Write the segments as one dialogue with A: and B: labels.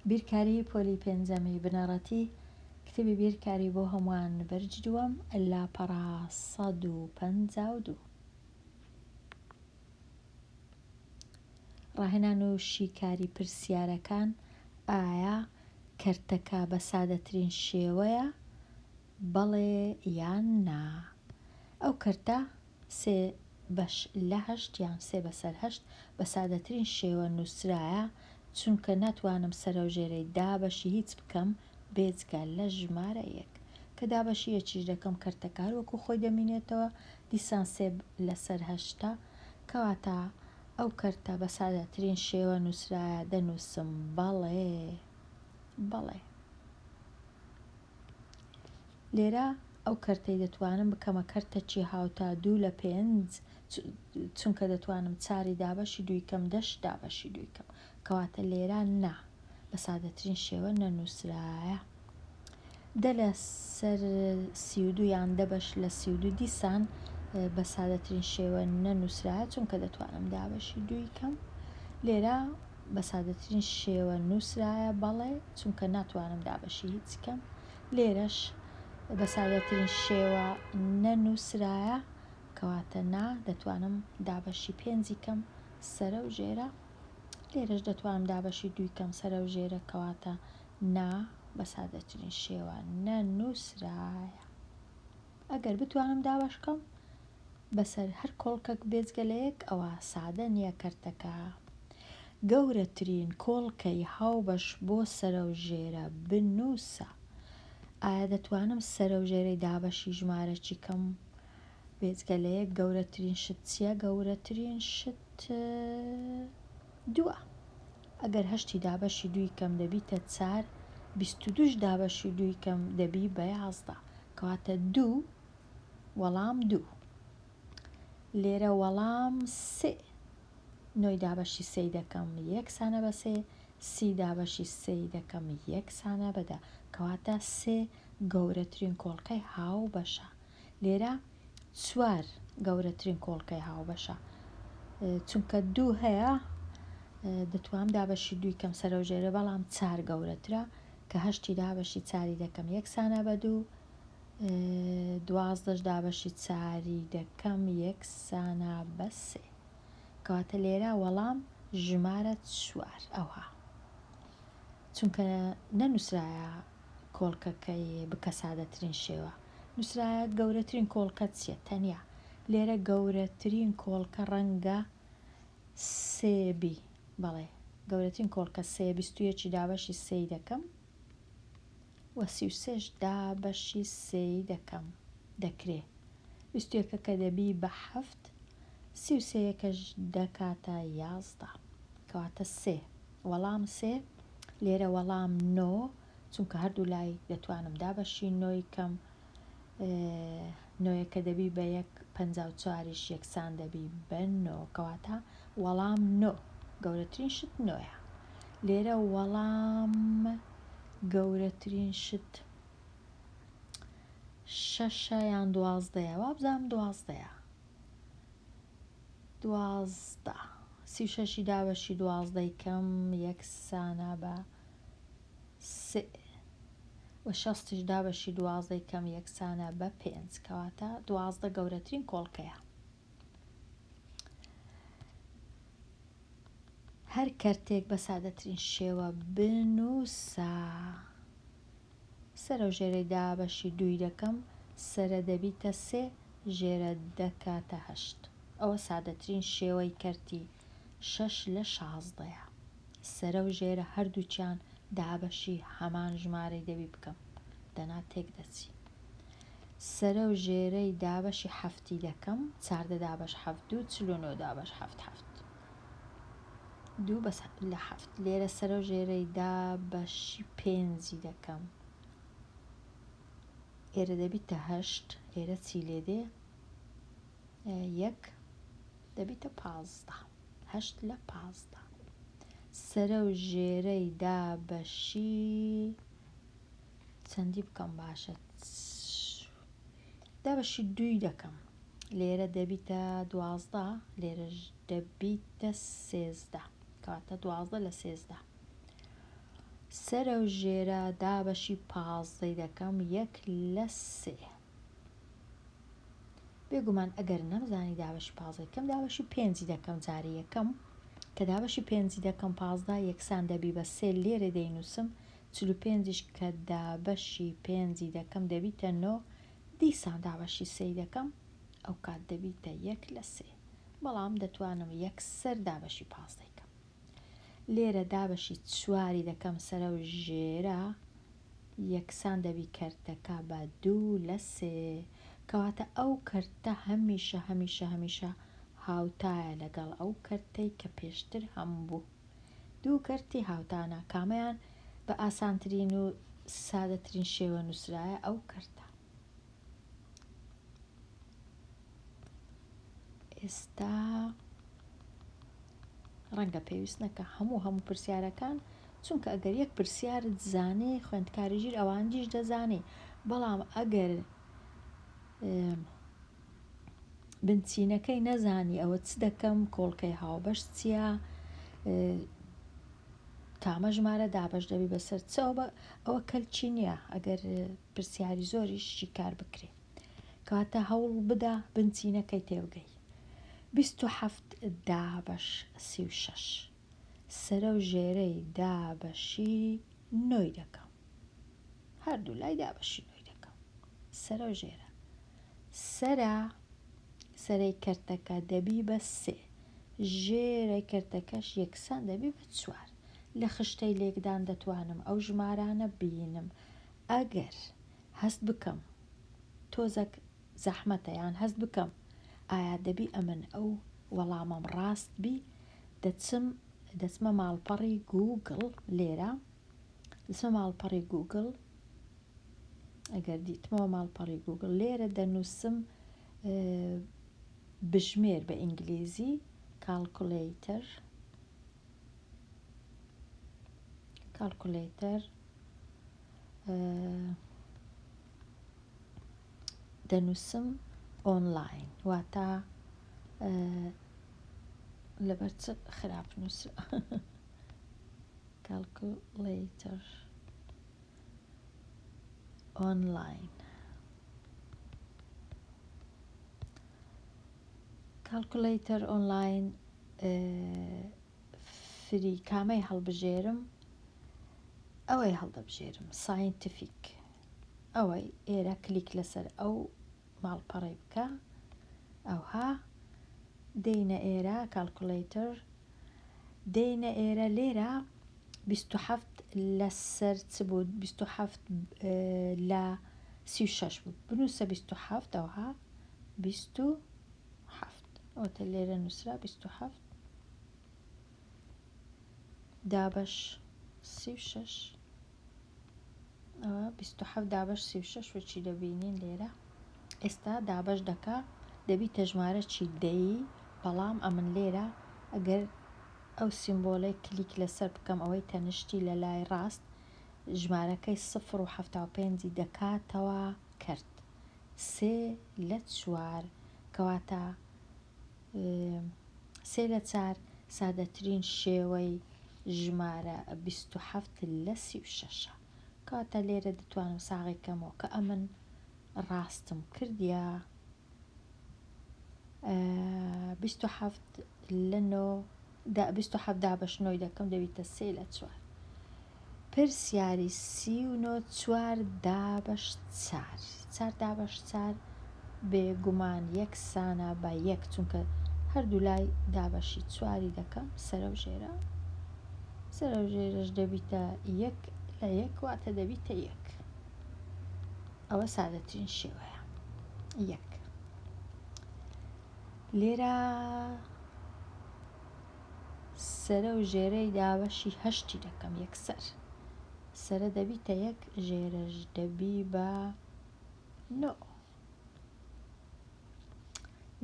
A: بیرکاری پۆلی پێنجەمی بنەڕەتی کتێبی بیرکاری بۆ هەمووان بەرگی دووەم لاپەڕە 152. ڕاهێنان و شیکاری پرسیارەکان ئایا کەرتەکە بە سادەترین شێوەیە؟ بەڵێ یان نا؟ ئەو کەرتە سێ بەش لە هەشت یان سێ بەسەر هەشت بە سادەترین شێوە نووسرایە چونکە ناتوانم سەرەوژێرەی دابەشی هیچ بکەم بێجگە لە ژمارە یەک کە دابەشی یەکیش دەکەم کەرتەکە هەر وەکو خۆی دەمینێتەوە دیسان سێ لەسەر هەشتە کەواتە ئەو کەرتە بە سادەترین شێوە نووسرایە دەنووسم بەڵێ بەڵێ. لێرە ئەو کەرتەی دەتوانم بکەمە کەرتەکی هاوتا دوو لە پێنج چونکە دەتوانم چاری دابەشی دووی کەم دەش دابەشی دووی کەم کەواتە لێرە نا بە سادەترین شێوە نەنووسرایە دە لە سەر 32 یان دە بەش لە 32 دیسان بە سادەترین شێوە نەنووسرایە چونکە دەتوانم دابەشی دووی کەم لێرە بە سادەترین شێوە نووسرایە بەڵێ چونکە ناتوانم دابەشی هیچ کەم لێرەش بە سادەترین شێوە نەنووسرایە کەواتە نا دەتوانم دابەشی پێنجی کەم سەرە و ژێرە لێرەش دەتوانم دابەشی دووی کەم سەرە و ژێرە کەواتە نا بە سادەترین شێوە نەنووسرایە ئەگەر بتوانم دابەش کەم بەسەر هەر کۆڵکەک بێجگە لە یەک ئەوا سادە نیە کەرتەکە. گەورەترین کۆڵکەی هاوبەش بۆ سەرەوژێرە بنووسە. ئایا دەتوانم سەرەوژێرەی دابەشی ژمارەکی کەم بێجگە لە یەک؟ گەورەترین شت چیە؟ گەورەترین شت دووە. ئەگەر هەشتی دابەشی دووی کەم دەبیتە چار، 22ش دابەشی دووی کەم دەبی بە 11. کەواتە دوو وەڵام دوو. لێرە وەڵام سێ. نۆی دابەشی سێی دەکەم یەکسانە بە سێ، سی دابەشی سێی دەکەم یەکسانە بە دە. کەواتە سێ گەورەترین کۆڵکەی هاوبەشە. لێرە چوار گەورەترین کۆڵکەی هاوبەشە. چونکە دوو هەیە دەتوانم دابەشی دووی کەم سەرەوژێرە بەڵام چار گەورەترە کە هەشتی دابەشی چاری دەکەم یەکسانە بە دوو دوازدەش دابەشی چاری دەکەم یەکسانە بە سێ. کەواتە لێرە وەڵام ژمارە چوار ئەوها چونکە نەنووسرایە کۆڵکەکەی بکە سادەترین شێوە نووسرایە گەورەترین کۆڵکە چییە تەنیا لێرە گەورەترین کۆڵکە ڕەنگە سێ بی بەڵێ گەورەترین کۆڵکە سێ 21 دابەشی سێی دەکەم وە 33ش دابەشی سێی دەکەم دەکرێ بیستویەکەکە دەبی بە حەفت سی و سێیەکەش دەکاتە 11 کەواتە سێ وەڵام سێ لێرە وەڵام نۆ چونکە هەردوو لای دەتوانم دابەشی نۆی کەم نۆیەکە دەبی بە یەک 54یش یەکسان دەبی بە نۆ کەواتە وەڵام نۆ گەورەترین شت نۆیە لێرە وەڵام گەورەترین شت شەشە یان دوازدەیە وابزانم دوازدەیە 12 36ی دابەشی دوازدەی کەم یەکسانە بە سێ و شەستیش دابەشی دوازدەی کەم یەکسانە بە پێنج کەواتە دوازدە گەورەترین کۆڵکەیە. هەر کەرتێک بە سادەترین شێوە بنووسە. سەرە و ژێرەی دابەشی دووی دەکەم، سەرە دەبیتە سێ، ژێرە دەکاتە هەشت. ئەوە سادەترین شێوەی کەرتی شەش لە شازدەیە. سەرە و ژێرە هەردووکیان دابەشی هەمان ژمارەی دەبی بکەم، دەنا تێک دەچی. سەرە و ژێرەی دابەشی حەفتی دەکەم، چاردە دابەش حەفت دوو، 49 دابەش حەفت حەفت. دوو بەس لە حەفت. لێرە سەرە و ژێرەی دابەشی پێنجی دەکەم. ئێرە دەبیتە هەشت، ئێرە چی لێ دێ؟ یەک دەبیتە 15. هەشت لە 15. سەرە و ژێرەی دابەشی چەندی بکەم باشە؟ دابەشی دووی دەکەم. لێرە دەبیتە 12، لێرەش دەبیتە 13. کەواتە 12 لە 13. سەرەو ژێرە دابەشی پازدەی دەکەم یەک لە سێ. بێگومان ئەگەر نەمزانی دابەشی پازدەی کەم دابەشی پێنجی دەکەم جارێ یەکەم کە دابەشی پێنجی دەکەم 15 یەکسان دەبی بە سێ لێرە دەینووسم 45یش کە دابەشی پێنجی دەکەم دەبیتە نۆ دیسان دابەشی سێی دەکەم ئەو کات دەبیتە یەک لە سێ بەڵام دەتوانم یەکسەر دابەشی پازدەی کەم. لێرە دابەشی چواری دەکەم سەرە و ژێرە یەکسان دەبی کەرتەکە بە دوو لە سێ کەواتە ئەو کەرتە هەمیشە هەمیشە هەمیشە هاوتایە لەگەڵ ئەو کەرتەی کە پێشتر هەمبوو دوو کەرتی هاوتانە کامەیان بە ئاسانترین و سادەترین شێوە نووسرایە ئەو کەرتە. ئێستا ڕەنگە پێویست نەکە هەموو هەموو پرسیارەکان چونکە ئەگەر یەک پرسیارت زانێ خوێندکاری ژیر ئەوانجیش دەزانێ بەڵام ئەگەر بنچینەکەی نەزانی ئەوە چ دەکەم کۆڵکەی هاوبەش چییە کامە ژمارە دابەش دەبی بەسەر چەوە ئەوە کەلکی نییە ئەگەر پرسیاری زۆریش شیکار بکرێ کەواتە هەوڵ بدە بنچینەکەی تێبگەی 27 دابەش 36 سەرە و ژێرەی دابەشی نۆی دەکەم هەردوو لای دابەشی نۆی دەکەم سەرە و ژێرە سەرە سەرەی کەرتەکە دەبی بە سێ ژێرەی کەرتەکەش یەکسان دەبی بە چوار لە خشتەی لێکدان دەتوانم ئەو ژمارانە بینم ئەگەر هەست بکەم تۆزەک زەحمەتە یان هەست بکەم ئایا دەبی ئەمن ئەو وەڵامەم ڕاست بی دەچم دەچمە ماڵپەڕی گووگڵ لێرە دەچمە ماڵپەڕی گووگڵ ئەگەر دیتمەوە ماڵپەڕی گووگڵ لێرە دەنووسم بژمێر بە ئینگلیزی calculator calculator دەنووسم ئۆنلاین واتە لەبەر چ خراپ نووسرا calculator online calculator online free کامەی هەڵبژێرم ئەوەی هەڵدەبژێرم scientific ئەوەی ئێرە کلیک لەسەر ئەو ماڵپەڕەی بکە ئەوها دێینە ئێرە calculator دێینە ئێرە لێرە 27 لەسەر چ بوو 27 لە 36 بوو بنووسە 27 ئەوها 27 ئەوەتە لێرە نووسرا 27 دابەش 36 ئەوە 27 دابەش 36 وەچی دەبینین لێرە ئێستا دابەش دەکا دەبیتە ژمارە چی دەی بەڵام ئەمن لێرە ئەگەر ئەو سیمبۆلەی کلیک لەسەر بکەم ئەوەی تەنشتی لە لای ڕاست ژمارەکەی سفر و 75 دەکاتەوە کەرت سێ لە چوار کەواتە سێ لە چار سادەترین شێوەی ژمارە 27 لە 36ە کەواتە لێرە دەتوانم ساغی کەمەوە کە ئەمن ڕاستم کردیا 27 لە نۆ 27 دابەش نۆی دەکەم دەبیتە سێ لە چوار. پرسیاری 39 چوار دابەش چار چار دابەش چار بێگومان یەکسانە بە یەک چونکە هەردوو لای دابەشی چواری دەکەم سەرە و ژێرە سەرە و ژێرەش دەبیتە یەک لە یەک واتە دەبیتە یەک ئەوە سادەترین شێوەیە یەک لێرە سەرە و ژێرەی دابەشی هەشتی دەکەم یەکسەر سەرە دەبیتە یەک ژێرەش دەبی بە نۆ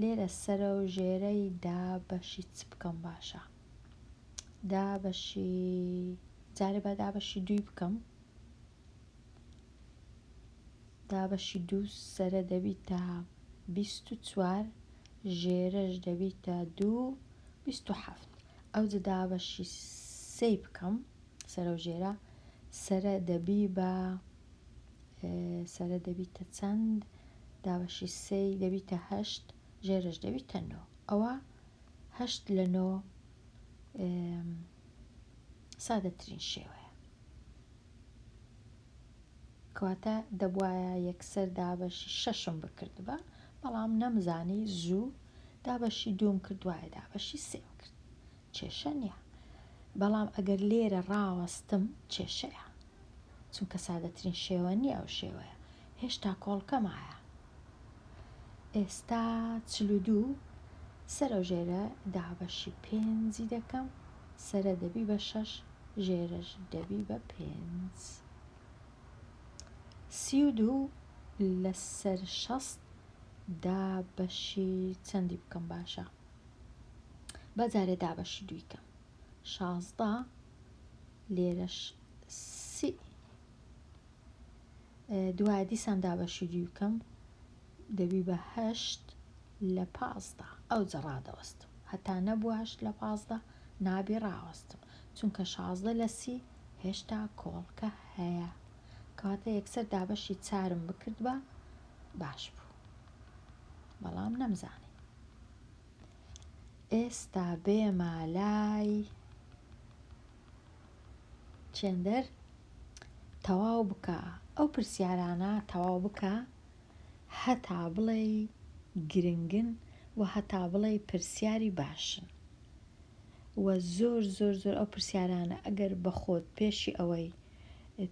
A: لێرە سەرە و ژێرەی دابەشی چ بکەم باشە دابەشی جارێ با دابەشی دووی بکەم دابەشی دوو سەرە دەبیتە 24 ژێرەش دەبیتە دوو 27 ئەوجە دابەشی سێی بکەم سەرە و ژێرە. سەرە دەبی بە سەرە دەبیتە چەند؟ دابەشی سێی دەبیتە هەشت، ژێرەش دەبیتە نۆ. ئەوە هەشت لە نۆ سادەترین شێوەیە. کەواتە دەبوایە یەکسەر دابەشی شەشم بکردبا، بەڵام نەمزانی زوو دابەشی دووم کرد دوایە دابەشی سێم کرد. کێشە نیە بەڵام ئەگەر لێرە ڕاوەستم کێشەیە چونکە سادەترین شێوە نیە ئەو شێوەیە هێشتا کۆڵکە مایە ئێستا 42 سەرەو ژێرە دابەشی پێنجی دەکەم سەرە دەبی بە شەش ژێرەش دەبی بە پێنج 32 لەسەر شەست دابەشی چەندی بکەم باشە با جارێ دابەشی دووی کەم 16 لێرەش سی دوایە دیسان دابەشی دووی بکەم دەبی بە هەشت لە 15 ئەو جە ڕادەوەستم هەتا نەبووە هەشت لە 15 نابی ڕاوەستم چونکە 16 لە سی هێشتا کۆڵکە هەیە کەواتە یەکسەر دابەشی چارم بکردبا باش بوو بەڵام نەمزانی ئێستا بێمە لای چێندەر تەواو بکە ئەو پرسیارانە تەواو بکە هەتا بڵێی گرنگن و هەتا بڵێی پرسیاری باشن و زۆر زۆر زۆر ئەو پرسیارانە ئەگەر بە خۆت پێشی ئەوەی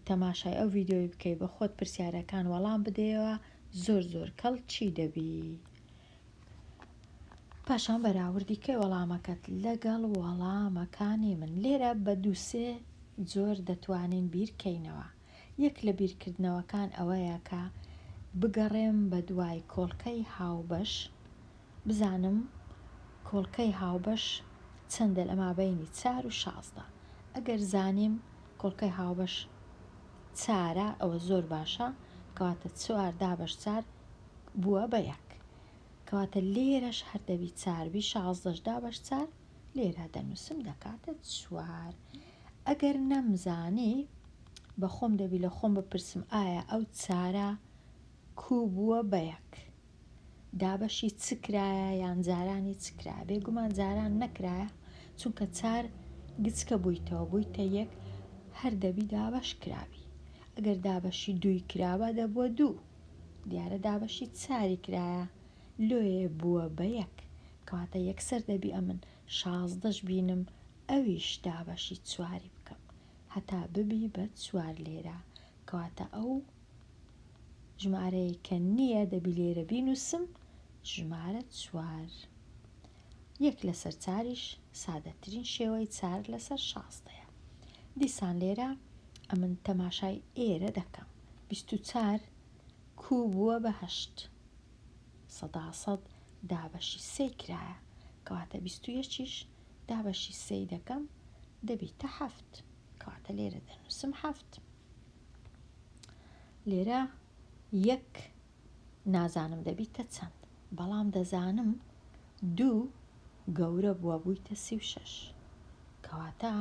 A: تەماشای ئەو ڤیدیۆی بکەی بە خۆت پرسیارەکان وەڵام بدەیەوە زۆر زۆر کەڵکی دەبی. پاشان بەراوردی کەی وەڵامەکەت لەگەڵ وەڵامەکانی من. لێرە بە دووسێ جۆر دەتوانین بیرکەینەوە. یەک لە بیرکردنەوەکان ئەوەیە کە بگەڕێم بە دوای کۆڵکەی هاوبەش بزانم کۆڵکەی هاوبەش چەندە لە مابەینی چار و 16. ئەگەر زانیم کۆڵکەی هاوبەش چارە ئەوە زۆر باشە کەواتە چوار دابەش چار بووە بە یەک. کەواتە لێرەش هەر دەبی چار بی شازدەش دابەش چار لێرە دەنووسم دەکاتە چوار. ئەگەر نەمزانی بە خۆم دەبی لە خۆم بپرسم ئایا ئەو چارە کوو بووە بە یەک؟ دابەشی چ کرایە یان جارانی چ کرایە؟ بێگومان جاران نەکرایە چونکە چار گچکە بوویتەوە بوویتە یەک هەر دەبی دابەش کرابی. ئەگەر دابەشی دووی کرابا دەبووە دوو. دیارە دابەشی چاری کرایە لۆیێ بووە بە یەک کەواتە یەکسەر دەبی ئەمن شازدەش بینم ئەویش دابەشی چواری بکەم هەتا ببی بە چوار لێرە کەواتە ئەو ژمارەیە کە نییە دەبی لێرە بینوسم ژمارە چوار یەک لەسەر چاریش سادەترین شێوەی چار لەسەر شازدەیە دیسان لێرە ئەمن تەماشای ئێرە دەکەم 24 کوو بووە بە هەشت سەدا سەد دابەشی سێی کرایە کەواتە 21یش دابەشی سێی دەکەم دەبیتە حەفت کەواتە لێرە دەنووسم حەفت لێرە یەک نازانم دەبیتە چەند بەڵام دەزانم دوو گەورە بووە بوویتە 36 کەواتە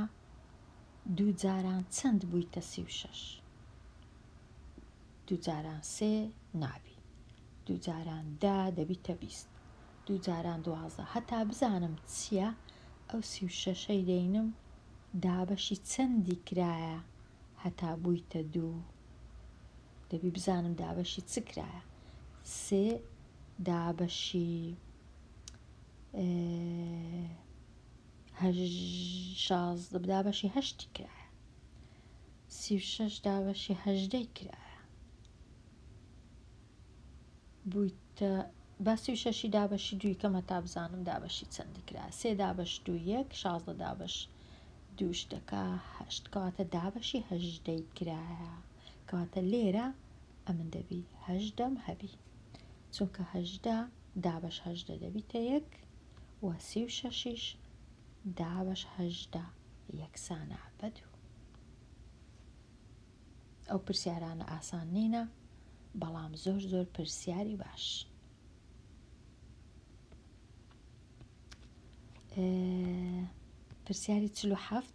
A: دوو جاران چەند بوویتە 36 دوو جاران سێ نابی دوو جاران دە دەبیتە 20 دوو جاران 12 هەتا بزانم چییە ئەو 36ەی دەینم دابەشی چەندی کرایە هەتا بوویتە دوو دەبی بزانم دابەشی چ کرایە سێ دابەشی 16 دابەشی هەشتی کرایە 36 دابەشی هەژدەی کرایە بوویتە با سی و شەشی دابەشی دووی کەم هەتا بزانم دابەشی چەندی کرا سێ دابەش دوو یەک 16 دابەش دووش دەکا هەشت کەواتە دابەشی هەژدەی کرایە کەواتە لێرە ئەمن دەبی هەژدەم هەبی چونکە هەژدە دابەش هەژدە دەبیتە یەک و 36یش دابەش هەژدە یەکسانە بە دوو ئەو پرسیارانە ئاسان نینە بەڵام زۆر زۆر پرسیاری باش پرسیاری 47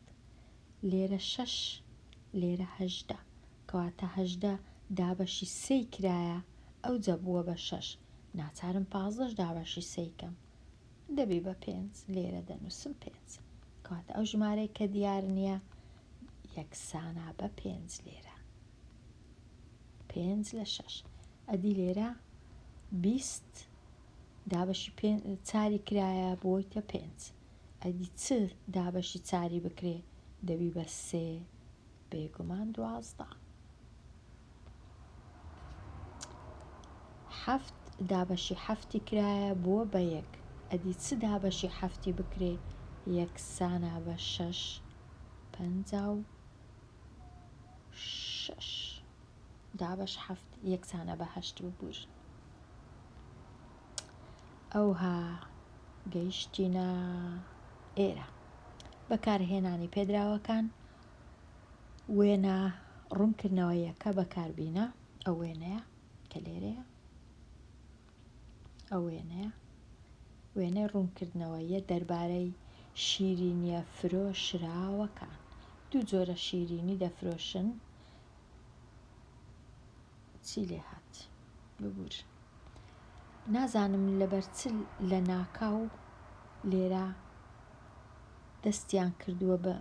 A: لێرە شەش. لێرە 18. کەواتە 18 دابەشی سێی کرایە ئەوجە بووە بە شەش. ناچارم پازدەش دابەشی سێی کەم. دەبی بە پێنج. لێرە دەنووسم پێنج. کەواتە ئەو ژمارەی کە دیار نییە یەکسانە بە پێنج لێرە. پێنج لە شەش. ئەدی لێرە 20 دابەشی چاری کرایە بوویتە پێنج. ئەدی چ دابەشی چاری بکرێ دەبی بە سێ بێگومان 12. حەفت دابەشی حەفتی کرایە بووە بە یەک ئەدی چ دابەشی حەفتی بکرێ یەکسانە بە شەش 56 دابەش حەفت یەکسانە بە هەشت ببورن. ئەوها گەیشتینە ئێرە. بەکارهێنانی پێدراوەکان وێنە ڕوونکردنەوەیەکە بەکاربینە ئەو وێنەیە کە لێرەیە ئەو وێنەیە وێنەی ڕوونکردنەوەیە دەربارەی شیرینیە فرۆشراوەکان. دوو جۆرە شیرینی دەفرۆشن. چی لێ هات؟ ببور. نازانم لەبەر چ لە ناکاو لێرە دەستیان کردووە بە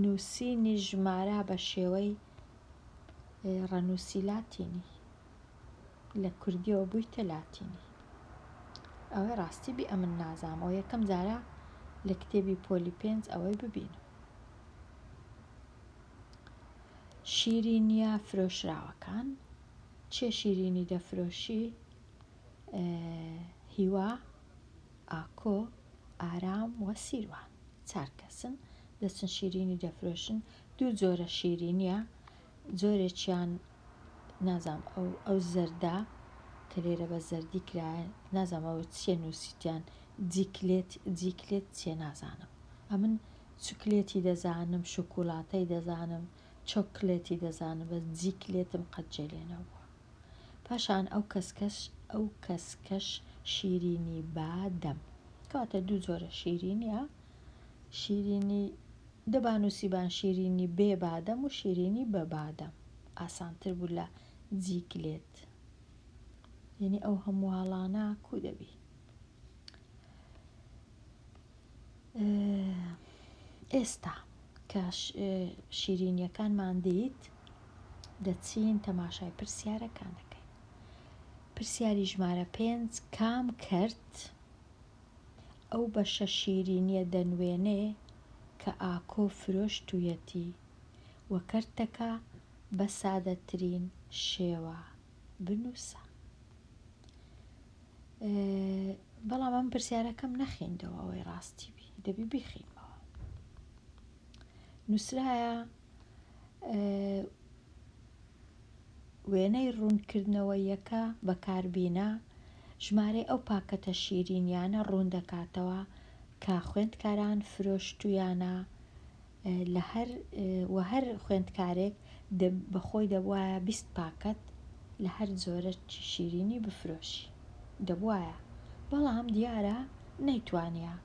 A: نووسینی ژمارە بە شێوەی ڕەنووسی لاتینی. لە کوردیەوە بوویتە لاتینی. ئەوەی ڕاستی بی ئەمن نازانم. ئەوە یەکەم جارە لە کتێبی پۆلی پێنج ئەوەی ببینم. شیرینیە فرۆشراوەکان. چێ شیرینی دەفرۆشی؟ هیوا، ئاکۆ، ئارام و سیروان. چار کەسن دەچن شیرینی دەفرۆشن. دوو جۆرە شیرینیە. جۆرێکیان نازانم ئەو ئەو زەردە کە لێرە بە زەردی کرایە نازانم ئەوە چییە نووسیتیان جیکلێت جیکلێت چییە نازانم. ئەمن چوکلێتی دەزانم، شوکولاتەی دەزانم، چۆکلێتی دەزانم بەس جیکلێتم قەت جێ لێ نەبووە. پاشان ئەو کەسکەش ئەو کەسکەش شیرینی بادەم. کەواتە دوو جۆرە شیرینیە. شیرینی دەبا نووسیبان شیرینی بێ بادەم و شیرینی بە بادەم. ئاسانتر بوو لە جیکلێت. یعنی ئەو هەموواڵانە کو دەبی؟ ئێستا کە شیرینیەکانمان دیت دەچین تەماشای پرسیارەکان دەکەین. پرسیاری ژمارە پێنج کام کەرت ئەو بەشە شیرینیە دەنوێنێ کە ئاکۆ فرۆشتویەتی و کەرتەکە بە سادەترین شێوە بنووسە. بەڵام ئەم پرسیارەکەم نەخیندەوە ئەوەی ڕاستی بی دەبی بیخینمەوە. نووسرایە وێنەی ڕوونکردنەوەیەکە بەکاربینە ژمارەی ئەو پاکەتە شیرینیانە ڕوون دەکاتەوە کە خوێندکاران فرۆشتویانە لە هەر وە هەر خوێندکارێک بەخۆی دەبوایە 20 پاکەت لە هەر جۆرە شیرینی بفرۆشی دەبوایە بەڵام دیارە نەیتوانیە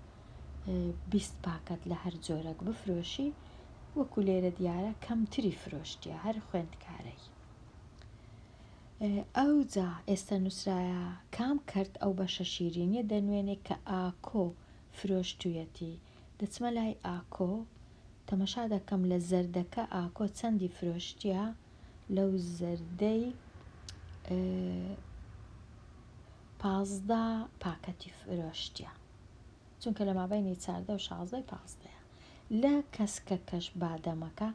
A: 20 پاکەت لە هەر جۆرەک بفرۆشی وەکو لێرە دیارە کەمتری فرۆشتیە هەر خوێندکارەی. ئەوجا ئێستا نووسرایە کام کەرت ئەو بەشە شیرینیە دەنوێنێ کە ئاکۆ فرۆشتویەتی دەچمە لای ئاکۆ تەمەشا دەکەم لە زەردەکە ئاکۆ چەندی فرۆشتیە لەو زەردەی 15 پاکەتی فرۆشتیە چونکە لە مابینی چاردە و شازدەی پازدەیە لە کەسکەکەش بادەمەکە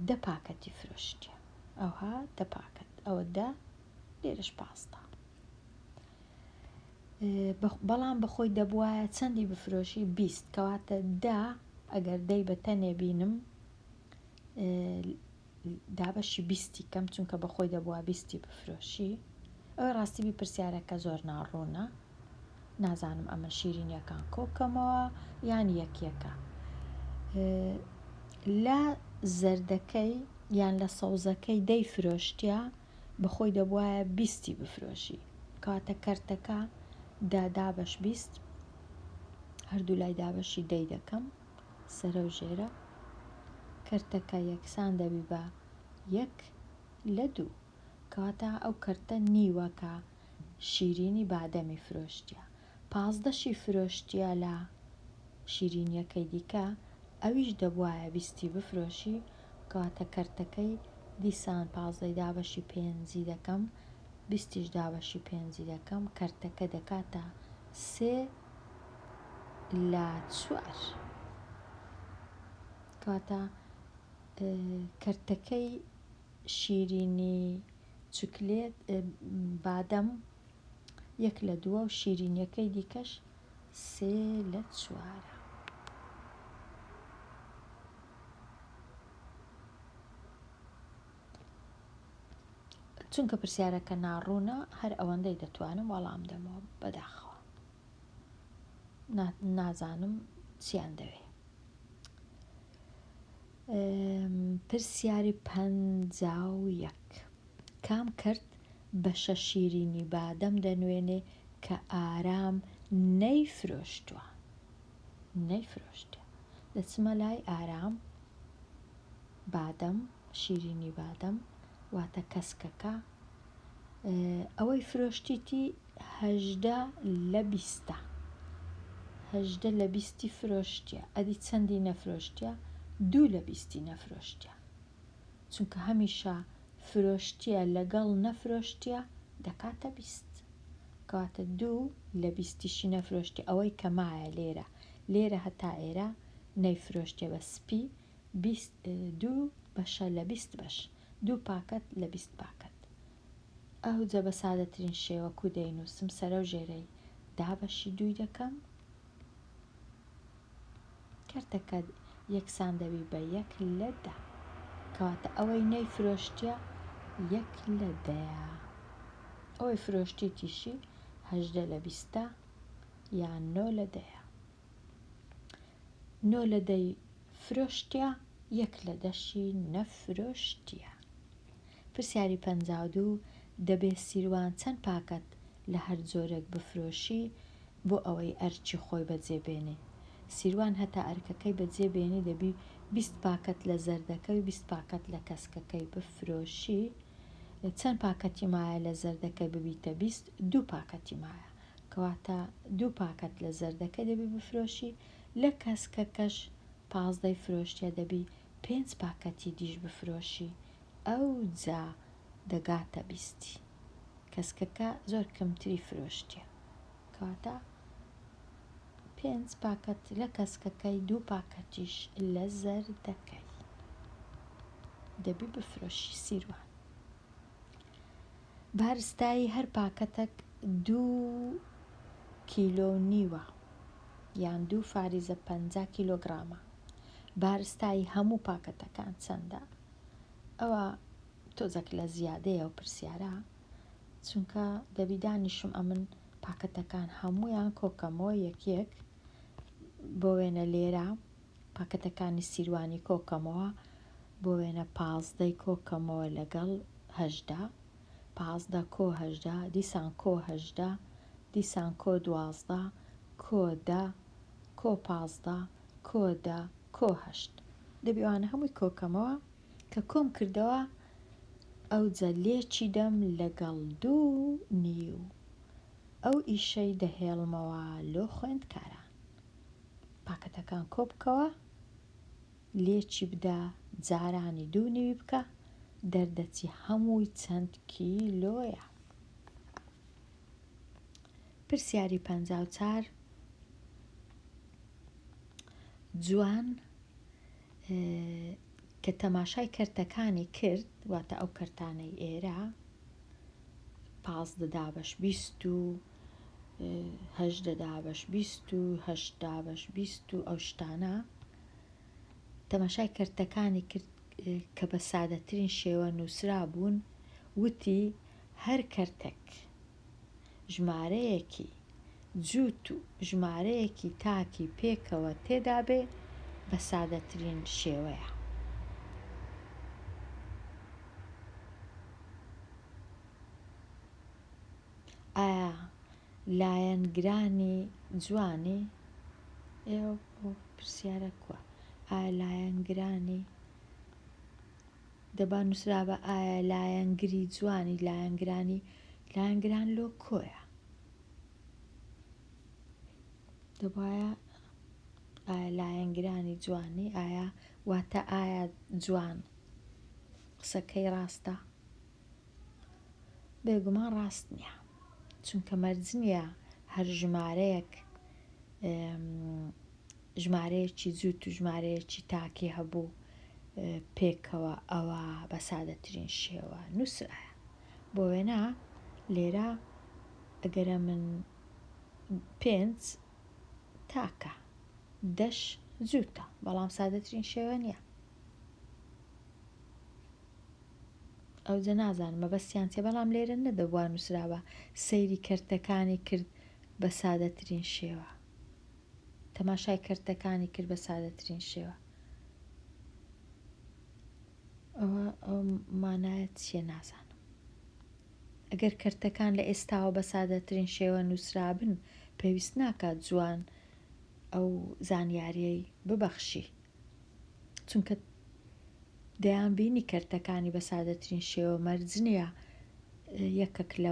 A: دە پاکەتی فرۆشتیە ئەوها دە پاکەت ئەوە دە لێرەش پازدە بەڵام بەخۆی دەبوایە چەندی بفرۆشی 20 کەواتە دە ئەگەر دەی بە تەنێ بینم دابەشی بیستی کەم چونکە بەخۆی دەبووە بیستی بفرۆشی. ئەوەی ڕاستی بی پرسیارەکە زۆر ناڕوونە. نازانم ئەمە شیرینیەکان کۆکەمەوە یان یەک یەکە. لە زەردەکەی یان لە سەوزەکەی دەی فرۆشتیا بەخۆی دەبوایە بیستی بفرۆشی. کەواتە کەرتەکە دە دابەش 20 هەردوو لای دابەشی دەی دەکەم سەرە و ژێرە. کەرتەکە یەکسان دەبی بە یەک لە دوو. کەواتە ئەو کەرتە نیوە کە شیرینی بادەمی فرۆشتیە. پازدەشی فرۆشتیە لە شیرینیەکەی دیکە ئەویش دەبوایە بیستی بفرۆشی کەواتە کەرتەکەی دیسان پازدەی دابەشی پێنجی دەکەم بیستیش دابەشی پێنجی دەکەم کەرتەکە دەکاتە سێ لە چوار کەواتە کەرتەکەی شیرینی چوکلێت بادەم یەک لە دووە و شیرینیەکەی دیکەش سێ لە چوارە. چونکە پرسیارەکە ناڕوونە هەر ئەوەندەی دەتوانم وەڵام دەمەوە بەداخەوە نازانم چیان دەوێ. پرسیاری 51 کام کەرت بەشە شیرینی بادەم دەنوێنێ کە ئارام نەیفرۆشتووە؟ نەیفرۆشتیە. دەچمە لای ئارام بادەم، شیرینی بادەم، واتە کەسکەکە. ئەوەی فرۆشتیتی 18 لە بیستە. 18 لە بیستی فرۆشتیە. ئەدی چەندی نەفرۆشتیە؟ دوو لە بیستی نەفرۆشتیە. چونکە هەمیشە فرۆشتیە لەگەڵ نەفرۆشتیە دەکاتە 20. کەواتە دوو لە بیستیشی نەفرۆشتیە ئەوەی کە مایە لێرە لێرە هەتا ئێرە نەیفرۆشتیە بە سپی 20 دوو بەشە لە 20 بەش دوو پاکەت لە 20 پاکەت. ئەوجە بە سادەترین شێوە کو دەینووسم سەرەو ژێرەی دابەشی دووی دەکەم. کەرتەکە یەکسان دەبی بە یەک لە دە. کەواتە ئەوەی نەیفرۆشتیە یەک لە دەیە. ئەوەی فرۆشتیتیشی 18 لە بیستە یان نۆ لە دەیە. نۆ لە دەی فرۆشتیە یەک لە دەشی نەفرۆشتیە. پرسیاری 52 دەبێ سیروان چەند پاکەت لە هەر جۆرێک بفرۆشی بۆ ئەوەی ئەرکی خۆی بەجێ بێنێ؟ سیروان هەتا ئەرکەکەی بەجێ بێنی دەبی 20 پاکەت لە زەردەکەی و 20 پاکەت لە کەسکەکەی بفرۆشی. چەند پاکەتی مایە لە زەردەکەی ببیتە 20؟ دوو پاکەتی مایە. کەواتە دوو پاکەت لە زەردەکەی دەبی بفرۆشی، لە کەسکەکەش پازدەی فرۆشتیە دەبی پێنج پاکەتی دیش بفرۆشی، ئەوجا دەگاتە بیستی. کەسکەکە زۆر کەمتری فرۆشتیە. کەواتە پێنج پاکەت لە کەسکەکەی دوو پاکەتیش لە زەردەکەی دەبی بفرۆشی سیروان. بارستایی هەر پاکەتەک دوو کیلۆ و نیوە یان دوو فاریزە 50 کیلۆگرامە. بارستایی هەموو پاکەتەکان چەندە؟ ئەوە تۆزەک لە زیادەیە ئەو پرسیارە، چونکە دەبی دانیشم ئەمن پاکەتەکان هەموویان کۆکەمەوە یەک یەک. بۆ وێنە لێرە پاکەتەکانی سیروانی کۆکەمەوە، بۆ وێنە پازدەی کۆکەمەوە لەگەڵ 18، 15 کۆ 18، دیسان کۆ 18، دیسان کۆ 12، کۆ دە، کۆ 15، کۆ دە، کۆ هەشت. دەبی ئەوانە هەمووی کۆکەمەوە. کە کۆم کردەوە ئەوجە لێکی دەم لەگەڵ دوو نیو. ئەو ئیشەی دەهێڵمەوە لۆ خوێندکاران. پاکەتەکان کۆ بکەوە، لێکی بدە، جارانی دوو نیوی بکە، دەردەچی هەمووی چەند کیلۆیە. پرسیاری 54 جوان کە تەماشای کەرتەکانی کرد، واتە ئەو کەرتانەی ئێرە 15 دابەش 20 و 18 دابەش 20 و هەشت دابەش 20 و ئەو شتانە، تەماشای کەرتەکانی کرد کە بە سادەترین شێوە نووسرا بوون، وتی هەر کەرتێک ژمارەیەکی جووت و ژمارەیەکی تاکی پێکەوە تێدا بێ بە سادەترین شێوەیە. ئایا لایەنگرانی جوانی؟ ئێ ئەو پرسیارە کوە؟ ئایا لایەنگرانی. دەبا نووسرابا ئایا لایەنگری جوانی لایەنگرانی لایەنگران لۆ کۆیە؟ دەبایە ئایا لایەنگرانی جوانی ئایا واتە ئایا جوان قسەکەی ڕاستە؟ بێگومان ڕاست نییە چونکە مەرج نییە هەر ژمارەیەک ژمارەیەکی جووت و ژمارەیەکی تاکی هەبوو پێکەوە ئەوە بە سادەترین شێوە نووسرایە بۆ وێنە لێرە ئەگەرە من پێنج تاکە دەش جووتە بەڵام سادەترین شێوە نییە ئەوجە نازانم مەبەستیان چیە بەڵام لێرە نەدەبوا نوسرابا سەیری کەرتەکانی کرد بە سادەترین شێوە تەماشای کەرتەکانی کرد بە سادەترین شێوە ئەوە ئەو مانایە چیە نازانم ئەگەر کەرتەکان لە ئێستاوە بە سادەترین شێوە نووسرابن پێویست ناکات جوان ئەو زانیاریەی ببەخشی چونکە دەیان بینی کەرتەکانی بە سادەترین شێوە مەرج نییە یەکەک لە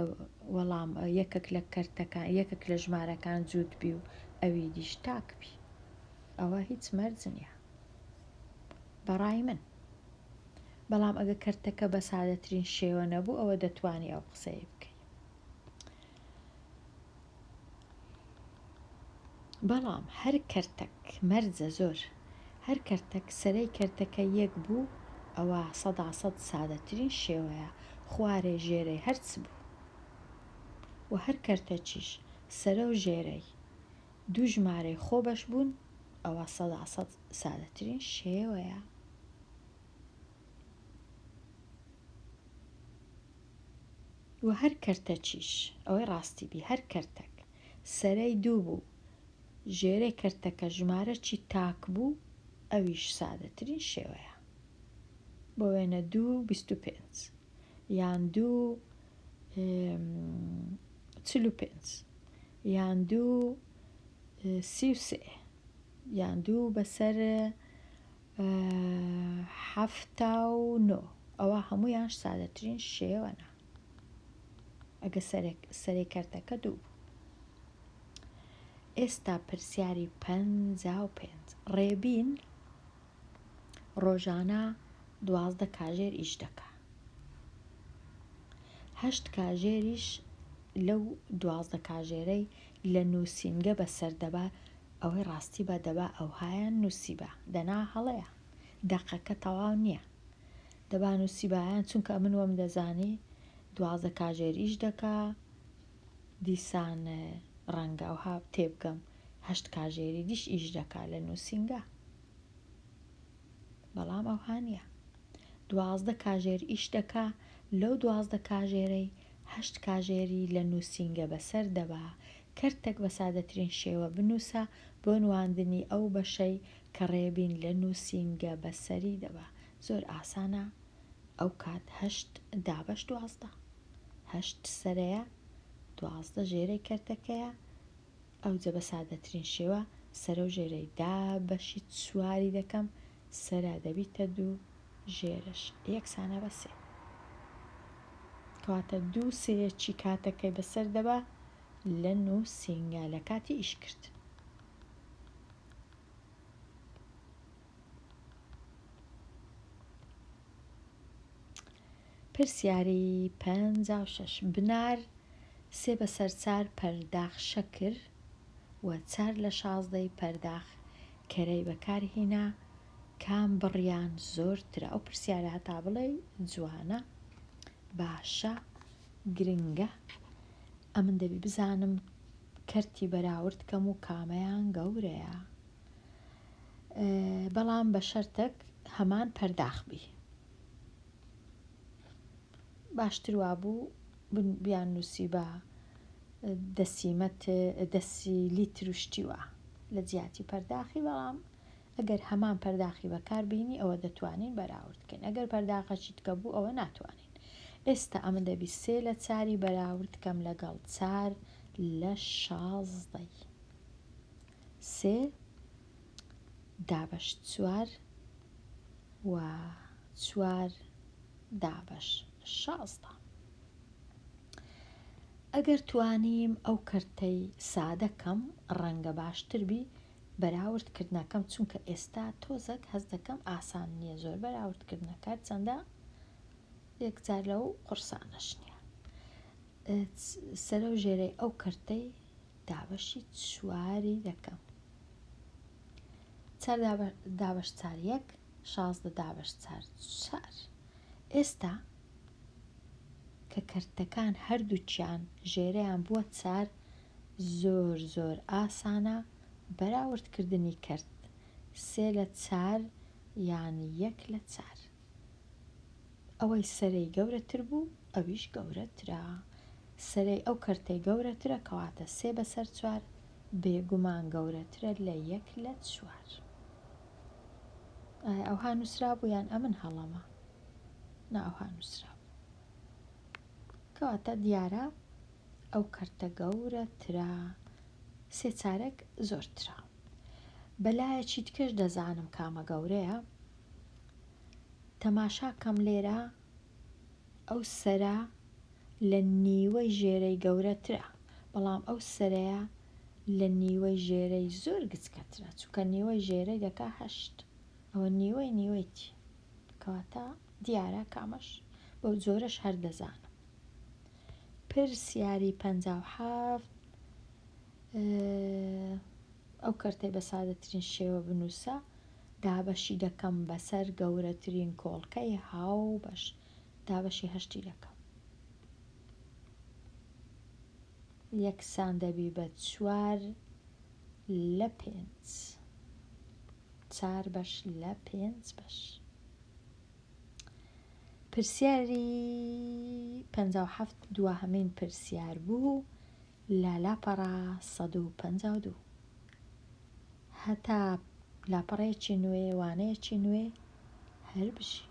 A: وەڵام یەکەک لە کەرتەکان یەکەک لە ژمارەکان جووت بی و ئەوی دیش تاک بی ئەوە هیچ مەرج نییە بەڕای من بەڵام ئەگە کەرتەکە بە سادەترین شێوە نەبوو ئەوە دەتوانی ئەو قسەیە بکەی بەڵام هەر کەرتەک، مەرجە زۆر، هەر کەرتەک سەرەی کەرتەکە یەک بوو ئەوا سەدا سەد سادەترین شێوەیە خوارێ ژێرەی هەر چ بوو وە هەر کەرتەکیش سەرە و ژێرەی دوو ژمارەی خۆ بەش بوون ئەوا سەدا سەد سادەترین شێوەیە. وە هەر کەرتەکیش، ئەوەی ڕاستی بی، هەر کەرتەک سەرەی دوو بوو، ژێرەی کەرتەکە ژمارەکی تاک بوو، ئەویش سادەترین شێوەیە. بۆ وێنە دوو 25 یان دوو 45 یان دوو 33 یان دوو بەسەر 79 ئەوە هەموویان سادەترین شێوەنە ئەگە سەرەی کەرتەکە دوو بوو. ئێستا پرسیاری 55 ڕێبین ڕۆژانە 12 کاژێر ئیش دەکا هەشت کاژێریش لەو 12 کاژێرەی لە نووسینگە بەسەر دەبا ئەوەی ڕاستی با دەبا ئەوهایان نووسیبا دەنا هەڵەیە دەقەکە تەواو نییە دەبا نووسیبایان چونکە ئەمن وەم دەزانی 12 کاژێر ئیش دەکا دیسان ڕەنگە ئەوها تێبگەم هەشت کاژێری دیش ئیش دەکا لە نووسینگە بەڵام ئەوها نییە 12 کاژێر ئیش دەکا لەو 12 کاژێرەی هەشت کاژێری لە نووسینگە بەسەر دەبا کەرتەک بە سادەترین شێوە بنووسە بۆ نواندنی ئەو بەشەی کە ڕێبین لە نووسینگە بەسەری دەبا زۆر ئاسانە ئەو کات هەشت دابەش 12 هەشت سەرەیە 12 ژێرەی کەرتەکەیە ئەوجە بە سادەترین شێوە سەرە و ژێرەی دابەشی چواری دەکەم سەرە دەبیتە دوو ژێرەش یەکسانە بە سێ کەواتە دوو سێیەکی کاتەکەی بەسەر دەبا لە نووسینگە لە کاتی ئیشکردن. پرسیاری 56 بنار سێ بەسەر چار پەرداخ شەکر و چار لە شازدەی پەرداخ کەرەی بەکار هینا کام بڕیان زۆرترە؟ ئەو پرسیارە هەتا بڵێی جوانە باشە گرنگە ئەمن دەبی بزانم کەرتی بەراورد کەم و کامەیان گەورەیە بەڵام بە شەرتەک هەمان پەرداخ بی باشتر وابوو بیان نووسی بە دەسیمەت دەسی لیتر و شتی وا لە جیاتی پەرداخی بەڵام ئەگەر هەمان پەرداخی بەکار بینی ئەوە دەتوانین بەراورد کەین ئەگەر پەرداخەکی تکە بوو ئەوە ناتوانین ئێستا ئەمن دەبی سێ لە چاری بەراورد کەم لەگەڵ چار لە شازدەی سێ دابەش چوار و چوار. دابەش 16. ئەگەر توانیم ئەو کەرتەی سادە کەم ڕەنگە باشتر بی بەراورد کردنەکەم چونکە ئێستا تۆزەک هەست دەکەم ئاسان نییە زۆر بەراورد کردنەکە هەرچەندە یەکجار لەو قورسانەش نییە سەرەو ژێرەی ئەو کەرتەی دابەشی چواری دەکەم چار دابەش چار یەک 16 دابەش چار چار ئێستا کە کەرتەکان هەردووکیان ژێرەیان بووە چار زۆر زۆر ئاسانە بەراورد کردنی کەرت سێ لە چار یان یەک لە چار ئەوەی سەرەی گەورەتر بوو ئەویش گەورەترە سەرەی ئەو کەرتەی گەورەترە کەواتە سێ بەسەر چوار بێگومان گەورەترە لە یەک لە چوار ئایا ئەوها نووسرابوو یان ئەمن هەڵەمە نا ئەوها نووسرابوو کەواتە دیارە ئەو کەرتە گەورەترە سێ چارەک زۆرترە. بەلایەکی دیکەش دەزانم کامە گەورەیە. تەماشا کەم لێرە ئەو سەرە لە نیوەی ژێرەی گەورەترە، بەڵام ئەو سەرەیە لە نیوەی ژێرەی زۆر گچکەترە، چونکە نیوەی ژێرەی دەکا هەشت، ئەوە نیوەی نیوەیتی. کەواتە دیارە کامەش بەو جۆرەش هەر دەزانم. پرسیاری 57 ئەو کەرتەی بە سادەترین شێوە بنووسە دابەشی دەکەم بەسەر گەورەترین کۆڵکەی هاوبەش دابەشی هەشتی دەکەم یەکسان دەبی بە چوار لە پێنج چار بەش لە پێنج بەش. پرسیاری 57 دواهەمین پرسیار بوو لە لاپەڕە 152. هەتا لاپەڕەیەکی نوێ وانەیەکی نوێ هەر بژین.